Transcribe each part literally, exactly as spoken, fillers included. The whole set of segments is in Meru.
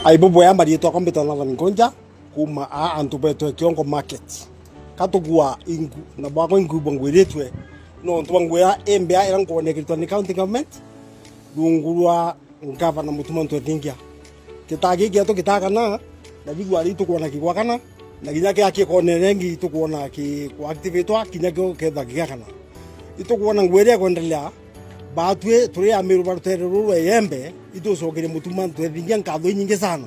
Aibo bwea, mariitwa akwa mbitwa Nathan Ngonja, kuuma aa antu betwe Kiongo Market. Ka tugua ingu, na bwakwa inguibwa ngwiritwe, nontu bwa nguya imbea ira nkonekiritwa ni county government, rungu rwa ngavana Mutuma Ntwethingia. Kitaa giki gietu kitaa kana, na bigua ari itukwona kigwa kana, na kinya kia kikone rengi itukwona ki kuactivatwa, kinya kio kethwa kigia kana. Itukwona nguya iria ikwendelea, batwi turi Amiru ba rutere ruru rwa Iembe, itucokerie Mutuma Ntwethingia nkatho inyingi sana.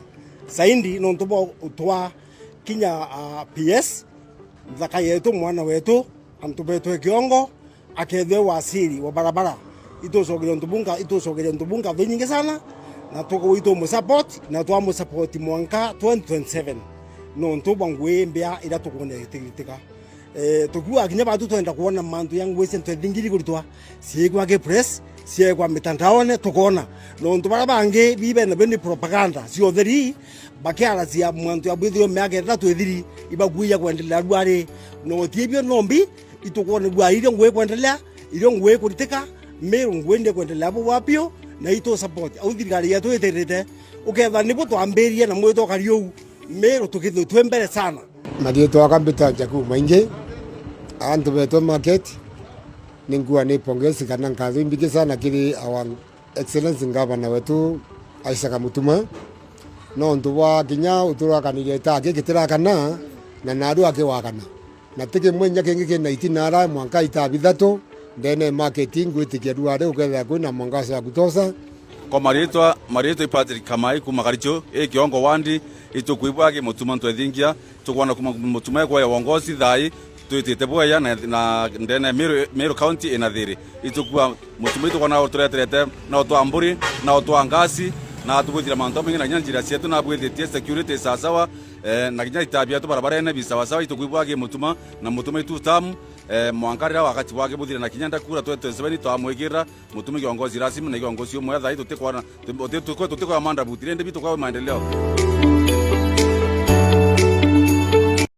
Zaidi nontu bwa utwa kinya, ah, P S, nthaka yetu, mwana wetu, antu betwe Kiongo, akethwe wasiri wa barabara. Itucokeria untu bunka, itucokeria untu bunka thwi nyingi sana, na tuku-, itumusupport, na twamusupport mwanka twenty twenty-seven. Nontu bwa ngugi mbia iria tukwona itigiritika. Eh, tukiuga kinya batu twenda kwona mantu ya ngugi cia Ntwethingiri kuritwa, ciikwa ki press, ciekwa mitandaone, tukona. Nontu baria bangi bibe nabio ni propaganda, cia utheri, bakiaracia mwantu ya bwithirwe miaka ithatu ithiri, ibakuija kwendelea ruari. No ti ibio nombi, itukwona bua irio ngugi kwendelea, irio ngugi kuritika, Miru ngugi ndi kwendelea bubwa biu, na itu support. Au thirikari yetu itirite, ukethwa nibu twambirie na mwito kari uu, Miru tukithwe twi mbere sana. Mariitwa akwa mbita Jaku Maingi, antu betwe market, ni ngua ni pongezi kana nkatho imbingi sana kiri our Excellency Ngavana wetu Isaac Mutuma, nontu bwa kinya uturakaniria itaa giki tirakana, na naru akiwakana. Na ti kimwe inya kingi kina itina ara mwanka itaa bithatu, ndene market ngwitikia ruari ukethira kwina mwangaza wa kutosa. Kwa mariitwa, mariitwa i Patrick Kamai kuuma Karicho, i Kiongo wandi, itukwibwa ki Mutuma Ntwethingia, tukwona kuma Mutuma ekwoya wongozi thaai, twitite bweya na, na ndene Meru, Meru County ina thiri. Itukua Mutuma itukwona utureterete na utwa mburi, na utwa ngasi, na atubwithira mantu maingi na kinya njira cietu na abwithitie security sawasawa, eh, na kinya itaa bietu barabarene bi sawasawa, itukwibwa ki Mutuma, na Mutuma itu tamu, eh, mwanka riria wakati wake buthire na kinya ndakura twenty twenty-seven twamwikirira Mutuma kiongozi rasmi na kiongozi umwe thaai tutikwona, tuti-, tuti-, tutikwa manda buti rindi bitukwa maendeleo.